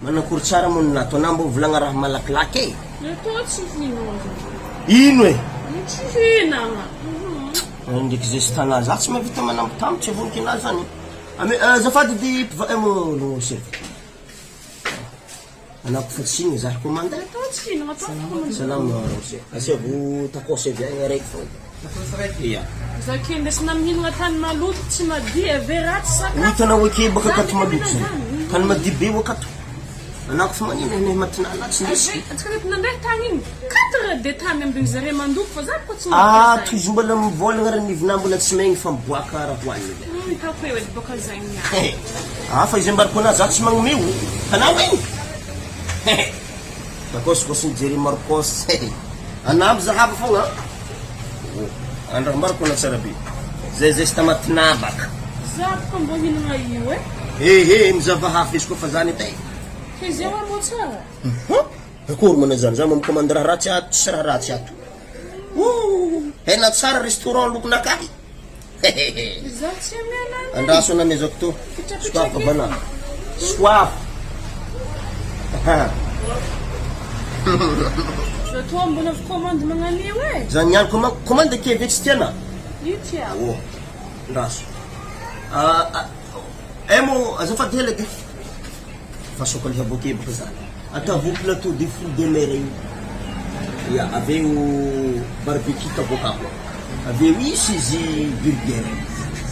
Manakory tsara moa ny nato anah mbô volagna raha malakilaky e. Etoa tsy hinana zah. Ino e? Tsy hinana. Ndraiky zesta anah zah tsy mahavita manambitamby tsy avoniky anah zany. Ame azafady edy mpiva eh no chef. Anah kofa tsy hinana zah commande. Etoa tsy hinana atao commande. Salama ramose. Asiavo tacos avy agny araiky fô. Tacos araiky? Ia. Za ke ndesina mihinana tany maloto tsy madio ave ratsy sakafo. Ho hitanao ake baka akato maloto zay. Tany madio be akato. Anah kofa manina ene matinala tsy nisy. Ave antsika teto nandeha tany iny quatre de tany ambiny zare mandoko fa za boko tsy mahavita Ato izy mbola mivolagna ry nivina mbola tsy maigny fa miboaka raha hoaniny. Hum hitako eo edy boka zay niany. Hafa izy ambarako anah za tsy magnome o. Tanao igny. Tacos kos ny Jerry Marcos Anamby zahava fogna Oh Andraho mariko ana tsara be Zay zesta matinabaka Za boka mbô hinagna io e. Ehe mizava hafa izy koa fa zany edy e. Fa izy io mbô tsara. Hum akory manao zany za mikomandy raha ratsy ato tsisy raha ratsy ato. Ooh hena tsara restaurant lokonakahy. Izaho tsy hamela anay. Andraso anamezako to. Soaf bana. Soaf. Za toa mbola avy commande magnano io e. Zany ihany commande commande akia ve tsy tiana? Io tiako. Oh. Andraso. Ah, ah, eh mo azafady hely edy. Fa sokany aboaka baka zany. Ataovy plateau de fruits de mer io. Ya, avy eo barbecue tavoaka. Avy eo isy izy burger.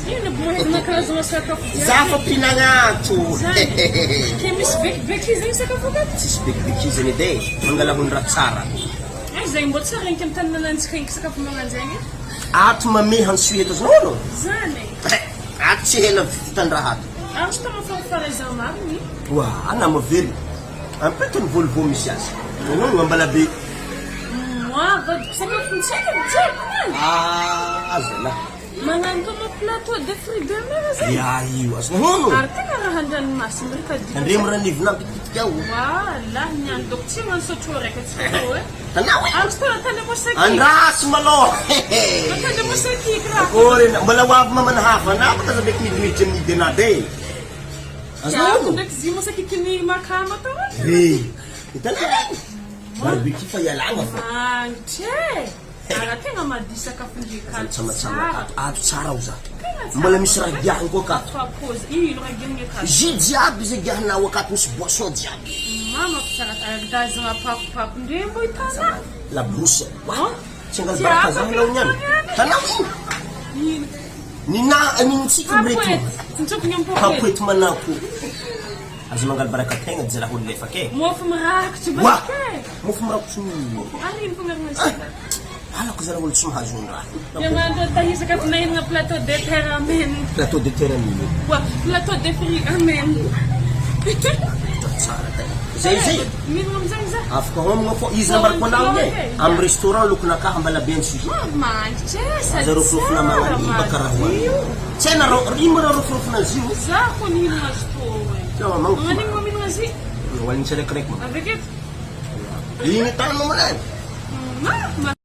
Ino bo mahaizana karazana sakafo jiaby. Za fa mpihinagna ato. Zany. Ke misy bekibeky zegny sakafo akato? Tsisy bekibeky zany edy e. Mangala hony raha tsara. Ay zegny mbô tsara inky amy tanànantsika inky sakafo magnano zegny e. Ato mamehy antsohihy eto azonao anao? Zany. Ato tsy hela vitan-draha ato. Azo tama farafahaizana marigny. Oa, nama velona. Ampito ny Volvo misy azy. Anao no Ambalabe. Moi vadiko sakafontsika jiaby niany. Ah, zalahy. Magnano toma plateau de fruits de mer zay. Ya io azo nahono. Ary tegna raha an-dranomasina ry kadika. Andremo ranivina ampitipitika ao. Walah niany doko tsy magnano sotro raiky atsika tô e. Anao e. Ary tsy tena tany Mosaiky. Andraso malôha. Tany Mosaiky raha. Akory mbola ho avy mamana havana baka za ndraiky midimiditra amin'ny denade. Tiako ndraiky izy io mosakiky ny makamba tao e. Re, hitanao regny? Barbecue fa ialagna fa. Magnitra e! Ara tegna madio sakafon-dry Aza akato mitsamatsama tsara. akato, ato tsara ao za. Tegna tsara. Mbola misy raha giahiny koa akato. Fa pause, ino raha giahiny akato? Jus jiaby zay giahinao akato, misy boisson jiaby. Mama fa tsara tara-dazagna pakopako-ndre mbô hitanà. La brousse, wa, tsy angalo baraka za anao niany. Hitanao iny? Ino? Ny na ny tsika mreto. Papoety manako. Aza mangalo baraka tegna jalahy olo lefaka e. Mofo mirakotry baka e. Mofo mirakotry. Ary ino fagnarana izy? Halako zalahy olo tsy mahazo ny raha. Diamandro tahisaka avy nahinana plateau de terre amen. Plateau de terre amen. Wa plateau de fruits amen. Tsara tegna. Zay zay. Mino amizay za. Afaka homagna fô izy nambarako anao igny e. Amy restaurant lokonakahy Ambalabe Antsohihy. Magnitra e sady Aza rofirofina magnano baka raha hoanina. Tsy hay na raha ino ma raha rofirofina azy io. Za koa nihinana azy tô e. Tsy mamango. Magnan'igny ma mihinana azy? Hoaniny tsiraikiraiky ma. Avy aketo. Igny tany mamanay. Ma.